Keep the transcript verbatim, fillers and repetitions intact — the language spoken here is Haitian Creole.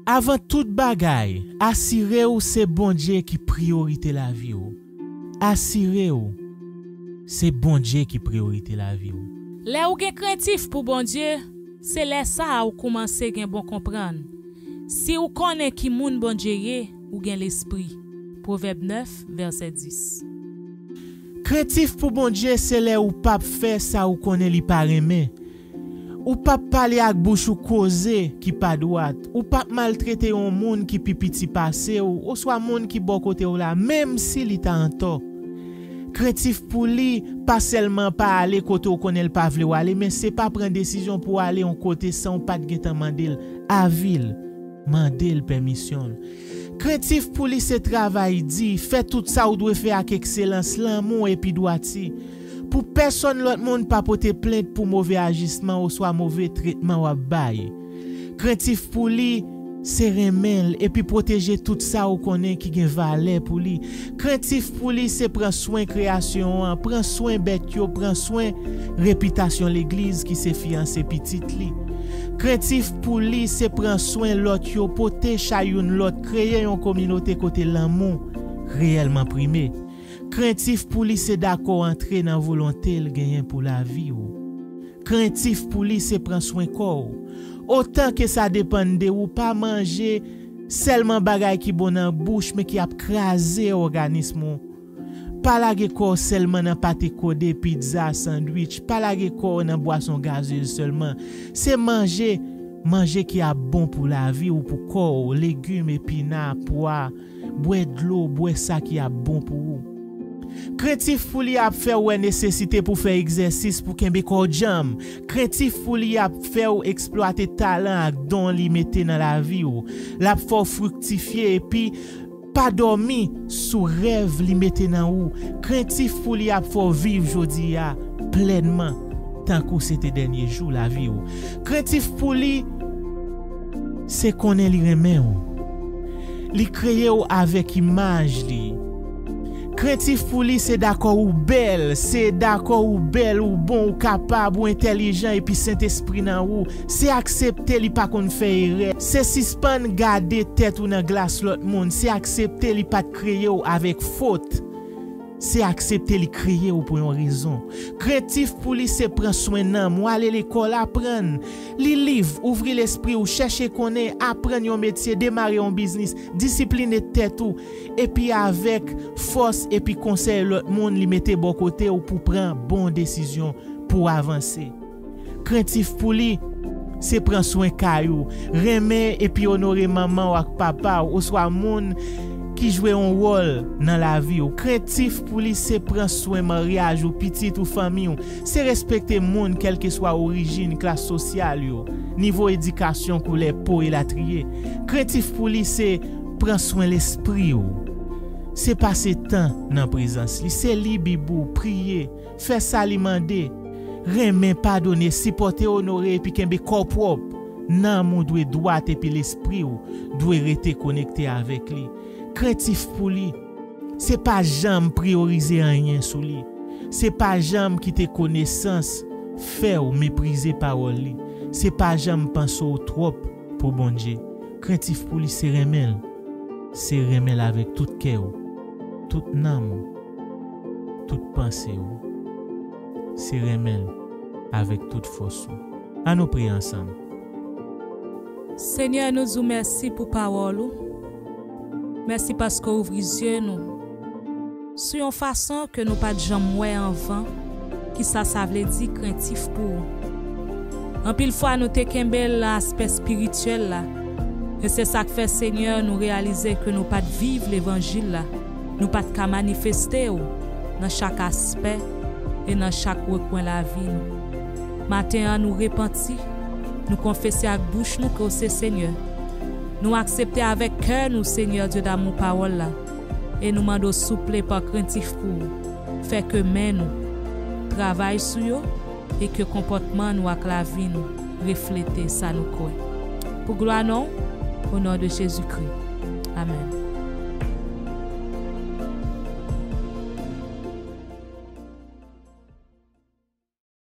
Avan tout bagay, asire w se Bondye ki priyorite lavi w. Asire w se Bondye ki priyorite lavi w. Lè ou gen krentif pou Bondye, se lè sa a ou koumanse gen bon konprann. Si ou konnen ki moun Bondye ye, ou gen lespri. Pwovèb nèf, vèsè dis. Krentif pou Bondye se lè ou p ap fè sa ou konnen li pa renmen. Ou p ap pale ak bouch ou koze ki pa dwat. Ou p ap maltrete yon moun ki pi piti pase w, oswa moun ki bò kote w la, menm si li ta antò. Krentif pou li, pa sèlman pa ale kote w konnen l pa vle w ale, men se pa pran desizyon pou w ale yon kote san w pa t gentan mande l avi l, mande l pèmisyon l. Krentif pou li se travay di, fè tout sa w dwe fè ak ekselans, lanmou epi dwati. Pou pèsonn lòt moun pa pote plent pou move ajisman oswa move tretman w ap bay. Krentif pou li se renmen l epi pwoteje tout sa ou konnen ki gen valè pou li. Krentif pou li se pran swen kreyasyon an, pran swen bèt yo, pran swen repitasyon legliz ki se fiyanse pitit li. Krentif pou li se pran swen lòt yo, pote chay youn lòt, kreye yon kominote kote lanmou reyèlman prime. Krentif pou li se dakò antre nan volonte l genyen pou lavi w. Krentif pou li se pran swen kò w. Otan ke sa depann de ou, pa manje sèlman bagay ki bon nan bouch, men ki ap kraze òganism ou. Pa lage kò w sèlman nan pate kode, pizza, sandwich. Pa lage kò w nan bwason gazez sèlman. Se manje, manje ki ap bon pou lavi w, pou kò w, legim, epina, pwa, bwè dlo, bwè sa ki ap bon pou ou. Krentif pou li ap fè w wè nesesite pou fè egzèsis pou kenbe kò w djanm. Krentif pou li ap fè w eksplwate talan ak don li mete nan lavi w. L ap fè w friktifye epi pa dòmi sou rèv li mete nan ou. Krentif pou li ap fè w viv jodi a plènman, tankou se te dènye jou lavi w. Krentif pou li, se konnen li renmen w. Li kreye w avèk imaj li. Krentif pou li, se dakò ou bèl, se dakò ou bèl, ou bon, ou kapab, ou entèlijan, epi Sentespri nan ou. Se aksepte li pa konn fè erè. Se sispann gade tèt ou nan glas lòt moun. Se aksepte li pa t kreye w avèk fot. Se aksepte li kreye w pou yon rezon. Krentif pou li se pran swen nanm ou, ale lekòl, aprann. Li liv, ouvri lespri w, chèche konnen, aprann yon metye, demare yon biznis, disipline tèt ou, epi avèk fòs epi konsèy lòt moun li mete bò kote w pou pran bon desizyon pou w avanse. Krentif pou li, se pran swen kay ou, renmen epi onore manman w ak papa w, oswa moun ki jwe yon wòl nan lavi w. Krentif pou li, se pran swen maryaj ou, pitit ou, fanmi w. Se respekte moun, kèlkeswa orijin, klas sosyal yo, nivo edikasyon, koulè po, elatriye. Krentif pou li, se pran swen lespri w. Se pase tan nan prezans li, se li Bib ou, priye, fè sa li mande, renmen, padone, sipòte, onore epi kenbe kò w pwòp. Nanm ou dwe dwat epi lespri w dwe rete konekte avèk li. Krentif pou li, se pa janm priyorize anyen sou li. Se pa janm kite konesans fè w meprize pawòl li. Se pa janm panse w twòp pou Bondye. Krentif pou li se renmen l. Se renmen l avèk tout kè w, tout nanm ou, tout panse w. Se renmen l avèk tout fòs ou. Ann nou priye ansanm. Senyè, nou di w mèsi pou pawòl ou. Mèsi paske w ouvri zye nou sou yon fason ke nou pa t janm wè anvan, kisa sa vle di krentif pou ou. Anpil fwa, nou te kenbe l nan aspè espirityèl la, e se sa k fè, Senyè, nou reyalize ke nou pa t viv levanjil la, nou pa t ka manifeste w nan chak aspè e nan chak rekwen lavi nou. Maten an, nou repanti, nou konfese ak bouch nou ke w se Senyè. Nou aksepte avèk kè nou, Senyè Dye damou, pawòl la, e nou mande w souple pa krentif pou ou, fè ke men nou travay sou yo e ke konpòtman nou ak lavi nou reflete sa nou kwè. Pou glwa non w, o non de Jezikri. Amèn.